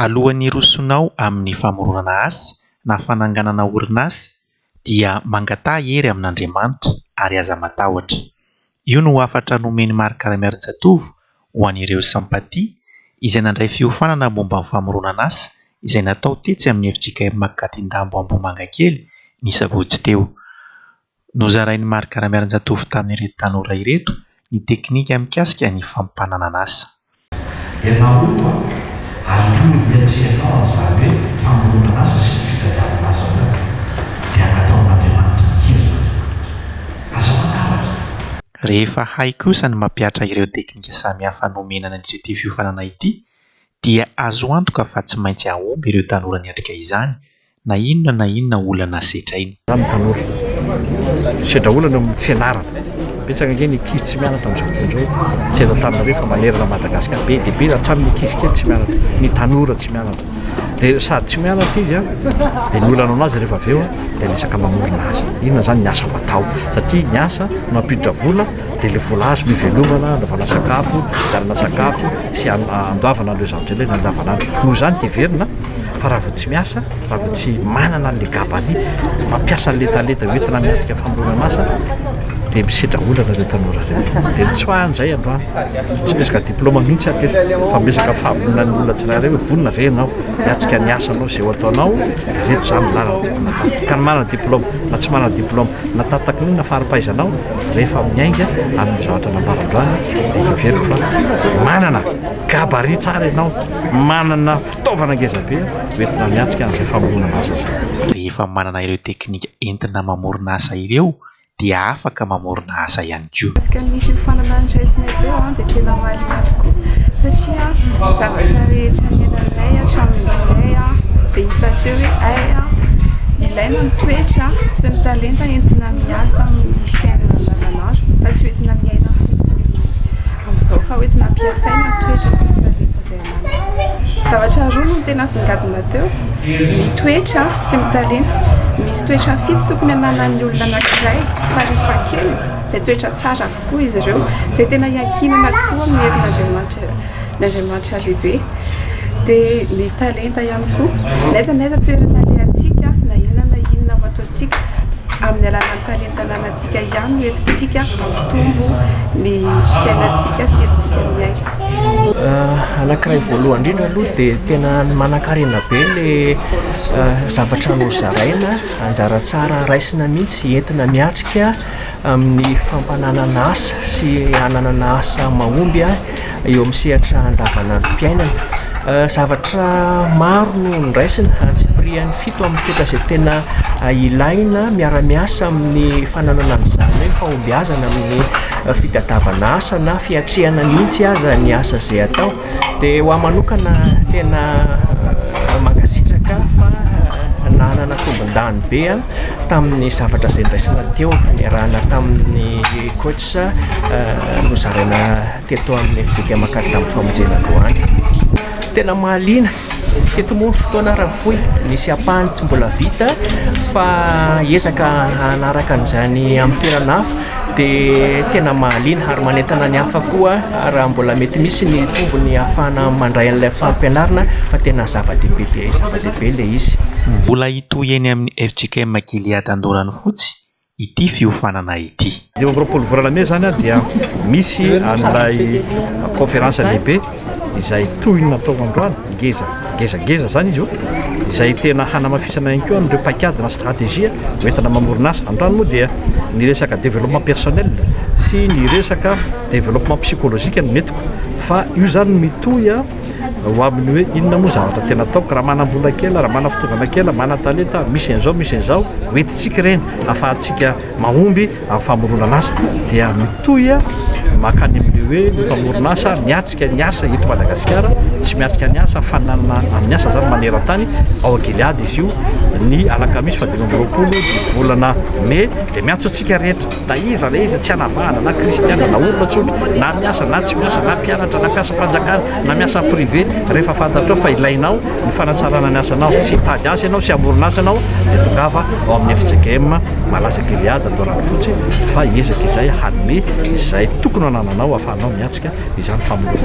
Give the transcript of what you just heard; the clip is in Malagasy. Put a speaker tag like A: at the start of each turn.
A: Alohan'ny hirosoanao amin'ny famoronana asa na fananganana orinasa dia mangataha hery amin'Andriamanitra ary aza matahotra. Io no hafatra nomen'i Marc Ramiarinjatovo ho an'ireo Sampati izay nandray fiofanana momba ny famoronana asa izay natao tetsy amin'ny FJKM Ankadindambo Ambohimangakely ny sabotsy teo. Nozarain'i Marc Ramiarinjatovo tamin'ireto tanora ireto ny teknika mikasika ny fampananana asa.
B: Ianao io an, alohan'ny hiatrehanao an'izany hoe famoronana asa sy ny fitadiavana asa izany dia angataho amin'Andriamanitra ny herin'Andriamanitra. Aza matahotra.
A: Rehefa hay kosa ny mampihatra ireo teknika samihafa nomena nandritra ity fiofanana ity dia azo antoka fa tsy maintsy hahomby ireo tanora niatrika izany na inona na inona olana sedraina.
B: Izany ny tanora. Sedra olana eo amin'ny fianarana. Betsaka ange ny ankizy tsy mianatra amin'izao fotoana izao, tsy eto Antananarivo fa manerana an'i Madagasikara. Be dia be hatramin'ny ankizy kely tsy mianatra, ny tanora tsy mianatra. Dia sady tsy mianatra izy dia ny olana ho azy rehefa avy eo dia resaka mamorona asa. Inona izany ny asa ho atao? Satria ny asa no mampiditra vola dia ilay vola azo no ivelomana, anaovana sakafo, hividianana sakafo sy andoavana an'ireo zavatra ilaina andavanandro. Noho izany heverina fa raha vao tsy miasa, raha vao tsy manana an'ilay gabarit, mampiasa an'ilay talenta hoentina miatrika famoronana asa dia misedra olana ireo tanora ireo. Dia notsoahina izay androany. Tsy miresaka diplaoma mihitsy aho teto fa miresaka fahavononan'ny olona tsirairay hoe vonona ve ianao hiatrika ny asanao izay ho ataonao, dia ireto izany ny lalana tokony hatao. Ka ny manana diplaoma na tsy manana diplaoma na tatak'inona na fari-pahaizanao, rehefa miainga amin'ny zavatra nambara androany dia heveriko fa manana gabarit tsara ianao, manana fitaovana ngezabe hoentina miatrika an'izay famoronana asa izay.
A: Rehefa manana ireo teknika entina mamorona asa ireo dia afaka mamorona asa ihany koa.
C: Mikasika ny fiofanana noraisinay teo dia tena marina tokoa satria ny zavatra rehetra niainanay hatramin'izay dia hita teo hoe hay ilaina ny toetra sy ny talenta entina miasa amin'ny fiainana andavanandro fa tsy hoentina miaina fotsiny amin'izao fa hoentina ampiasaina ny toetra sy ny talenta izay ananana. Zavatra roa no tena nisongadina teo, ny toetra sy ny talenta. Misy toetra fito tokony hananan'ny olona anankiray farafahakeliny, izay toetra tsara avokoa izy ireo, izay tena iankinana tokoa amin'ny herin'Andriamanitra, ny Andriamanitra lehibe. Dia ny talenta ihany koa, na aiza na aiza toerana alehantsika, na inona na inona ho ataontsika, amin'ny alalan'ny talenta ananantsika ihany no entintsika hampitombo ny fiainantsika sy entintsika miaina.
D: Anankiray voalohany indrindra aloha dia tena manankarena be ilay zavatra nozaraina, anjara tsara raisina mihitsy entina miatrika amin'ny fampananana asa sy hananana asa mahomby eo amin'ny sehatra andavanandrom-piainana. Zavatra maro no noraisina, antsipiriany fito amin'ny toetra izay tena ilaina miara-miasa amin'ny fananana an'izany hoe fahombiazana amin'ny fitadiavana asa na fiatrehana mihitsy aza ny asa izay atao. Dia ho ahy manokana tena mankasitraka fa nanana tombon-dany be aho tamin'ny zavatra izay noraisina teo, niarahana tamin'ny coach nozaraina teto amin'ny FJKM Akadamy Famonjena androany. Tena mahaliana, teto moa ny fotoana ary fohy, nisy ampahany tsy mbola vita fa hiezaka hanaraka an'izany amin'ny toerana hafa dia tena mahaliana ary manentana ny hafa koa raha mbola mety misy ny tombony ahafahana mandray an'ilay fampianarana fa tena zava-dehibe dia zava-dehibe ilay izy.
A: Mbola hitohy eny amin'ny fjkm Gilead Andoranofotsy ity fiofanana ity.
B: 25 volana mey izany dia misy an'ilay conférence lehibe izay toy ny natao androany, ngeza ngeza ngeza izany izy io, izay tena hanamafisana ihany koa an'ireo paikady na stratégie hoentina mamorona asa. Androany moa dia ny resaka développement personnel sy ny resaka développement psychologique no nentiko fa io izany mitohy ho amin'ny hoe inona moa zavatra tena ataoko raha manam-bola kely, raha manana fitaovana kely, manan-talenta, misy an'izao, misy an'izao, hoentintsika ireny ahafahantsika mahomby amin'ny famoronana asa dia mitohy mankany amin'ilay hoe ny mpamorona asa miatrika ny asa eto Madagasikara sy miatrika ny asa fananana amin'ny asa izany maneran-tany ao Gilead izy io ny alakamisy faha 25 ny volana mey dia miantso antsika rehetra na iza na iza tsy anavahana na kristiana na olona tsotra na miasa na tsy miasa na mpianatra na mpiasam-panjakana na miasa privé rehefa fantatrao fa ilainao ny fanatsarana ny asanao sy hitady asa ianao sy hamorona asa ianao dia tongava ao amin'ny FJKM Malaza Gilead Andoharanofotsy fa hiezaka izay hanome izay tokony hanananao ahafahanao miatrika izany famoronana.